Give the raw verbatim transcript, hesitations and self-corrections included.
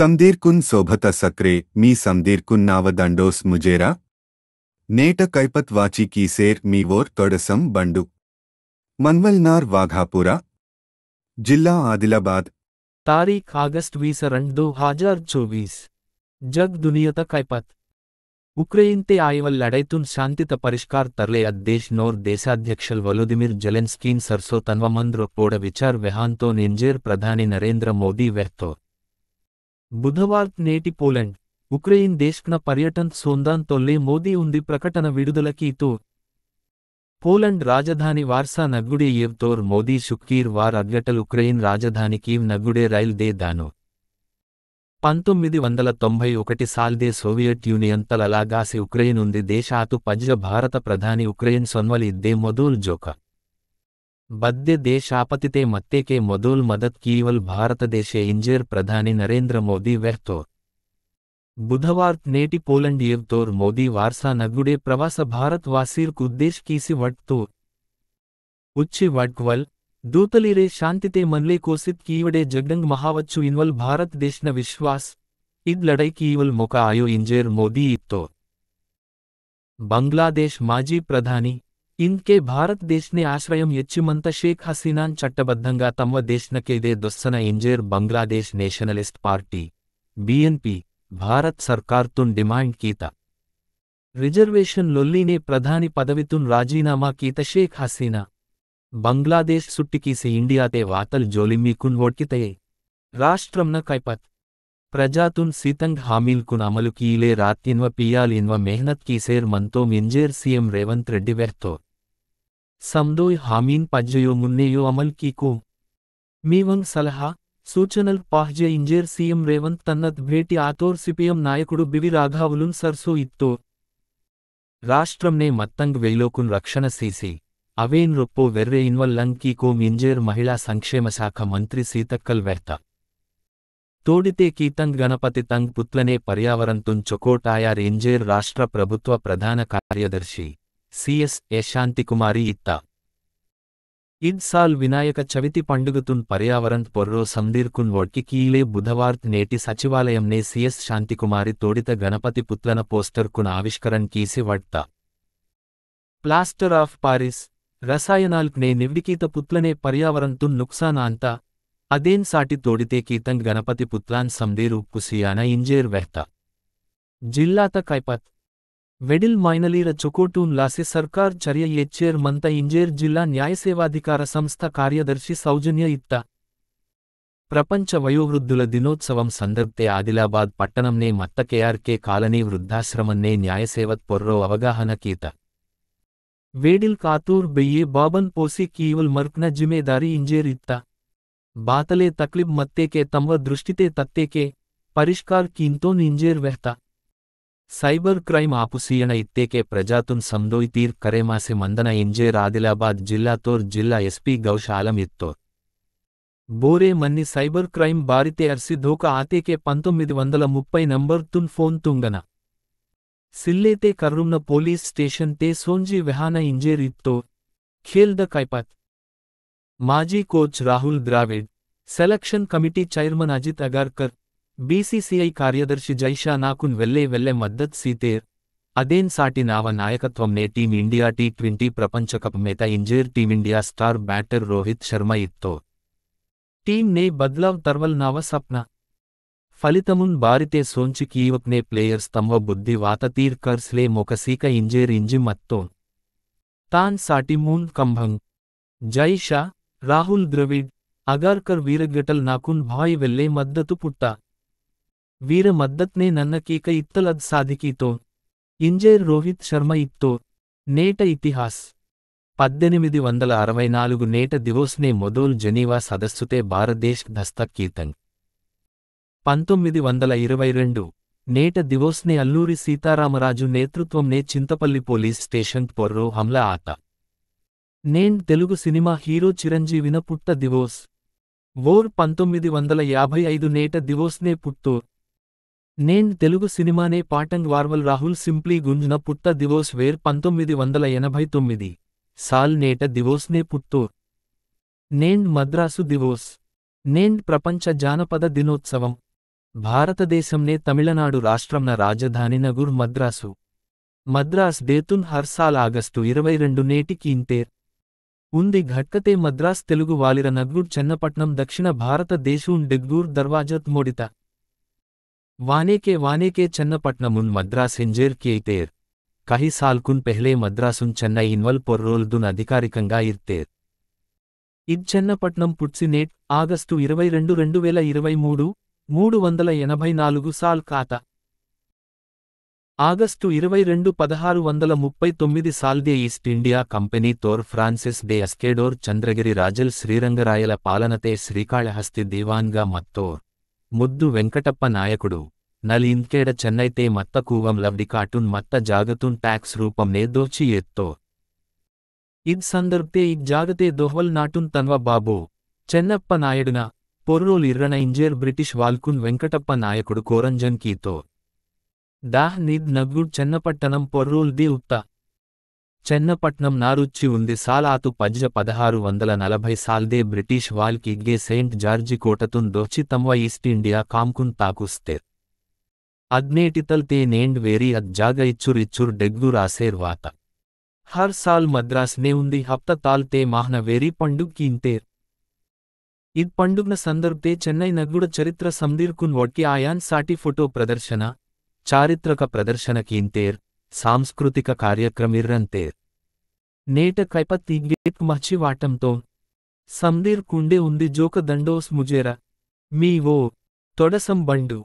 समदीरकुन सोभत सक्रे मी समदीरकुन नाव दंडोस मुजेरा। नेट कैपत वाची कीसेर मी वोर तोडसम बंडु। मनवलनार वाघापुरा। जिल्ला आदिलाबाद। तारीख अगस्त वीस रंड दो हजार चौबीस। जग दुनियत कैपत। उक्रेन ते आयवल लड़ाईतुन शांतित परिष्कार तरले अद्देश नोर देशाध्यक्षल वोलोदिमिर जेलेंस्कीन सरसो तन्व मंद्र पोड़ विचार वेहांतो इंजेर प्रधानी नरेंद्र मोदी वेहतो। बुधवार नेटी पोलैंड, उक्रेन देशकन पर्यटन सोंदान तोल्ले मोदी उंदी प्रकटन विडुदल कीतो। पोलैंड राजधानी वार्सा नगुडे येवतोर मोदी शुक्कीर वार अग्गटल उक्रेन राजधानी कीव नगुडे रैल दे दानो। पंतोम्मिदि वंदल तोंभै ओकटि साल दे सोवियट यूनियन तल अलागासे उक्रेन उंदी देश आतु पज्ज भारत प्रधानी उक्रेन सोन्वल इद्दे मोदूल जोका। बद्दे देश आपतिते मत्तेके मोदूल मदत कीवल भारत देशे इंजेर प्रधानी नरेंद्र मोदी वेहतो। बुधवार नेटी पोलैंड येवतोर मोदी वार्सा नगुडे प्रवास भारत वासीर कुद्देश कीसी वटतो। उच्ची वटवल, दूतलीरे शांतिते मनले कोसित कीवडे जगडंग महावच्चु इनवल भारत देशना विश्वास, इद लड़ाई कीवल मोका आयो इंजेर मोदी इत्तो। बंग्लादेश माजी प्रधानी, इनके भारत देशने आश्रयम यच्चिमंत शेख हसीनान चट्टबद्धंगा तम्व देशनके दे दोस्सना इंजेर Bangladesh nationalist party, BNP, Bharat सरकार तुन डिमांड कीता। रिजर्वेशन लोल्लीने प्रधानी पदवितुन राजीनामा कीत शेख हसीना। बंग्लादेश सुट्टिकीसी इंडियाते वातल जोलिमीकुन वोडकितये। राष्ट्रमन कैपत। प्रजातुन सीतंग हामीलकुन अमलु कीले रात इन्व पियाल इन्व मेहनत कीसेर मंतोम इंजेर सीएम रेवंत रेड्डी वेहतो। समदोय हामीन पज्जयो मुन्नेयो अमल कीको। मीवंग सलहा, सूचनल पाहजे इंजेर सीएम रेवंत तन्नत भेटी आतोर सीपीएम नायकुडु बिवि राघावलुन सरसो इत्तो। राष्ट्रमने मत्तंग वेलोकुन रक्षण सीसी, अवेन रोप्पो वेर्रे इन्वल लंग कीकोम इंजेर महिला संक्षेम शाखा मंत्री सीतक्कल वेहता। तोडिते कीतंग गणपति तंग पुत्लने पर्यावरण तुन चोकोट आयार इंजेर राष्ट्र प्रभुत्व प्रधान कार्यदर्शी, सीएस, ए शांतिकुमारी इत्ता। इद साल विनायक चविति पंडुगतुन पर्यावरण पोर्रो समदीरकुन वोडकी कीले बुधवार्त नेटी सचिवालयमने सीएस शांतिकुमारी तोडित गणपति पुत्लन पोस्टरकुन आविष्करण कीसी वडता। प्लास्टर ऑफ पारिस, रसायनाल्कने निवडिकीत पुत्लने पर्यावरण तुन नुकसान आंता, अदेन साटी तोडिते कीतंग गणपति पुत्लान समदीर उप्पुसियाना इंजेर वेहता। जिल्लात कैपत। वेडिल माइनलीर चोकोटून लासे सरकार चर्य येच्चेर मंत इंजेर जिल्ला न्यायसेवाधिकार संस्था कार्यदर्शी सौजन्य इत्ता। प्रपंच वयोवृद्धुल दिनोत्सवम संदर्भते आदिलाबाद पट्टणमने मत्त केआरके कॉलोनी वृद्धाश्रमन्ने न्यायसेवत पोर्रो अवगाहन कीता। वेडिल कातूर बेये बाबन पोसी कीवल मर्कन जिम्मेदारी इंजेर इत्ता। बातले तकलीब मत्तेके तम्व दृष्टिते तत्तेके, परिष्कार कींतोन इंजेर वेहता। साइबर क्राइम आपुसियन इत्तेके प्रजातुन समदोई तीर करेमासे मंदना इंजेर आदिलाबाद जिल्लातोर जिल्ला एसपी गौश आलम इत्तोर। बोरे मन्नि साइबर क्राइम बारिते अर्सी धोका आतेके पंतोम्मिदि वंदल मुप्पै नंबर तुन फोन तुंगना। सिल्लेते कर्रुमन पोलीस स्टेशन ते सोंजी वेहाना इंजेर इत्तोर। खेल द कैपत। माजी coach Rahul Dravid, selection committee chairman Ajit Agarkar, BCCI कार्यदर्शी जय शाह नाकुन वेल्ले वेल्ले मद्दत सीतेर, अदेन साटी नावा नायकत्वमने टीम इंडिया टी ट्वेंटी प्रपंच कप मेता इंजेर team India star batter Rohit Sharma इत्तोर। टीम ने बदलाव तरवल नावा सपना। फलितमुन बारिते सोंचि कीवकने प्लेयर्स तम्व बुद्धि वात तीर कर्सले मोकसीक इंजेर इंजि मत्तोन। तान साटी मूंद कंभंग। जय शाह, राहुल द्रविड, अगारकर वीर गटल नाकुन भाई वेल्ले मद्दतु पुट्टा। वीर मद्दतने नन्न कीक इत्तल अद साधिकीतोन। इंजेर रोहित शर्मा इत्तोर। नेट इतिहास। पद्देनिमिदि वंदल अरवै नालुगु नेट दिवोसने मोदोल जेनीवा सदस्सुते भारतदेश दस्तक कीतंग। पंतोम्मिदि वंदल इरवै रेंडु, नेट दिवोसने अल्लूरी सीतारामराजु नेतृत्वमने चिंतपल्ली पोलीस स्टेशन पोर्रो हमला आता। नेंड तेलुगु सिनेमा हीरो चिरंजीविन पुट्ट दिवोस। वोर पंतोम्मिदि वंदल याभै ऐदु नेट दिवोसने पुट्टोर। नेंड तेलुगु सिनेमाने पाटंग वार्वल राहुल सिंप्ली गुंजन पुट्ट दिवोस वेर पंतोम्मिदि वंदल एनभै तोम्मिदि। साल नेट दिवोसने पुट्टोर। नेंड मद्रासु दिवोस। नेंड प्रपंच जानपद दिनोत्सवम। भारतदेशमने तमिलनाडु राष्ट्रमन राजधानी नगुर मद्रासु। मद्रास देतुन हर साल आगस्तु इरवै रेंडु नेटि कींतेर। उन्दी घटकते मद्रास तेलुगु वालिर नगुर चन्नपट्नम दक्षिण भारतदेशुन डेग्गूर दरवाजत मोडिता। वानेके वानेके चन्नपट्नमुन मद्रास एंजेर केतेर। कही सालकुन पहले मद्रासुन चेन्नई इन्वल पोर्रोल दुन अधिकारिकंगा इर्तेर। इद चन्नपट्नम पुट्सी नेट आगस्तु इरवै रेंडु रेंडु वेला इरवै मूडु, मूडु वंदला एनभै नालुगु साल काता। आगस्तु इरवै रेंडु पदहारु वंदला मुप्पै तोम्मिदि साल दे ईस्ट इंडिया कंपनी तोर फ्रांसिस डे अस्केडोर चंद्रगिरि राजल श्रीरंगरायला पालनते श्रीकाळहस्ती दीवानगा मत्तोर मुद्दु वेंकटप्पा नायकुडु नल इंकेड चेन्नैते मत्ता कूवम लब्डि काटुन मत्ता जागतुन टैक्स रूपमने दोची एत्तोर। इद संदर्भते इद जागते दोहवल नाटुन तन्वा बाबो चेन्नप्पा नायडुना पोर्रोल इर्रना इंजेर ब्रिटिश वाल्कुन वेंकटप्पा नायकुडु कोरंजन कीतोर। दाह निद नगुड चेन्नपट्टनम पोर्रोल दे उत्ता। चेन्नपट्नम नारुच्ची उन्दी साल आतु पज्ज पदहारु वंदला नलभै साल दे ब्रिटिश वाल्क इग्गे सेंट जार्ज कोटतुन दोची तम्वा ईस्ट इंडिया कामकुन ताकुस्तेर। अद्नेटितल ते नेंड वेरी अद जाग इच्चुर इच्चुर डेग्गुर आसेर वाता। हर साल मद्रास ने उन्दी हफ्ता ताल ते माहना वेरी पंडुग कींतेर। इद पंडुगन संदर्भ ते चेन्नई नगुड़ चरित्र समदीर कुन वोटकी आयान साटी फोटो प्रदर्शन, चारित्रक प्रदर्शन कींतेर, सांस्कृतिक कार्यक्रम इर्रंतेर। नेट कैपत इग्गेट महची वाटम तो। समदीर कुंडे उन्दी जोक दंडोस मुजेरा। मी वो, तोडसम बंडु।